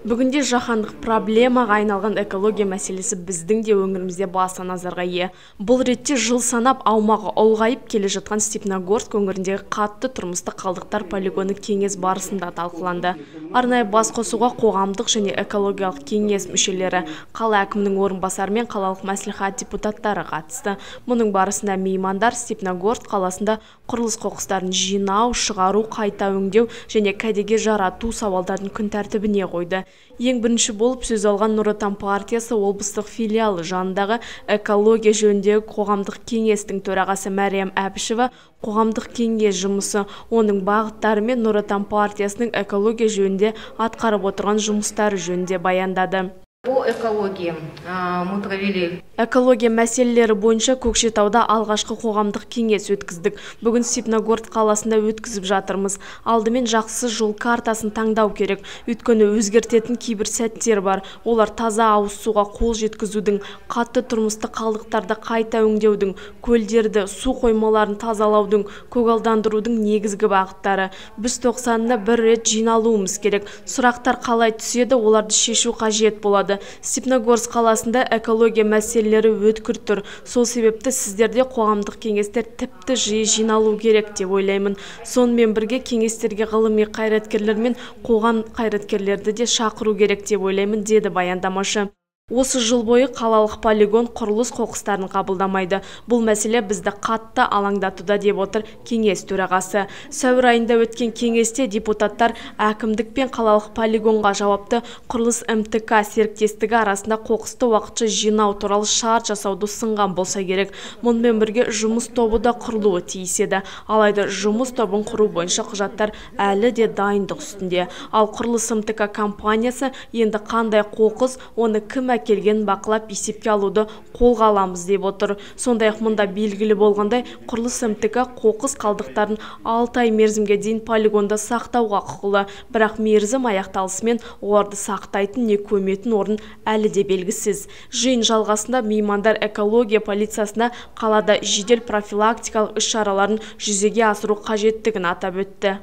Бүгінде жаһандық проблемаға айналған экология мәселесі біздің де өңірімізде баса назарға ие. Бұл ретте жыл санап аумағы ұлғайып келе жатқан Степногорск өңіріндегі қатты тұрмыстық қалдықтар полигоны кеңес барысында талқыланды. Арнайы бас қосуға қоғамдық және экологиялық кеңес мүшелері, қала әкімінің орынбасары мен қалалық мәслихат депутаттары қатысты. Мұның барысында меймандар Степногорск қаласында құрылыс қоқыстарын жинау, шығару, қайта өңдеу және кәдеге жарату сауалдарын күн тәртібіне қойды. Ең бірінші болып сөз алған Нұр Отан партиясы облыстық филиалы жанындағы экология жөніндегі қоғамдық кеңестің төрағасы Мәриям Әбішева қоғамдық кеңес жұмысы, оның бағыттары мен Нұр Отан партиясының экология жөнінде атқарып отырған жұмыстары жөнінде баяндады. По экологии мы провели. Экология мәселелері бойынша Көкшетауда алғашқы қоғамдық кеңес өткіздік. Бүгін Степногорск қаласында өткізіп жатырмыз. Алдымен жақсы жол картасын таңдау керек. Өйткені өзгертетін кейбір сәттер бар. Олар таза ауыз суға қол жеткізудің, қатты тұрмыстық қалдықтарды қайта өңдеудің, көлдерді, су қоймаларын тазалаудың, көгалдандырудың негізгі бағыттары. Біз 90-на бір рет жиналуымыз керек. Сұрақтар қалай түседі, оларды шешу қажет болады. Степногорск қаласында экология мәселелері өткір тұр. Сол себепті сіздерде қоғамдық кеңестер тіпті жиі жиналу керек деп ойлаймын. Сонымен бірге кеңестерге ғылыми қайраткерлер мен қоғам қайраткерлерді де шақыру керек деп ойлаймын, деді баяндамашы. Осы жыл бойы қалалық полигон құрылыс қоқыстарын қабылдамайды. Бұл мәселе бізді қатты алаңдатуда деп отыр кеңес төрағасы. Сәуір айында өткен кеңесте депутаттар әкімдік пен қалалық полигонға жауапты құрылыс МТК серіктестігі арасында қоқысты уақытша жинау туралы шарт жасауды ұсынған болса керек. Мұнымен бірге жұмыс тобы да құрылуы тиіс еді. Алайда жұмыс тобын құру бойынша құжаттар әлі де дайындық үстінде. Ал құрылыс МТК компаниясы енді қандай қоқыс, оны кім әкелгенін бақылап есепке алуды қолға аламыз деп отыр. Сондай-ақ мұнда белгілі болғандай, құрылыс МТК қоқыс қалдықтарын 6 ай мерзімге дейін полигонда сақтауға құқылы. Бірақ мерзім аяқталысымен оларды сақтайтын не көметін орын әлі де белгісіз. Жиын жалғасында меймандар экология полициясына қалада жедел профилактикалық іс-шараларын жүзеге асыру қажеттігін атап өтті.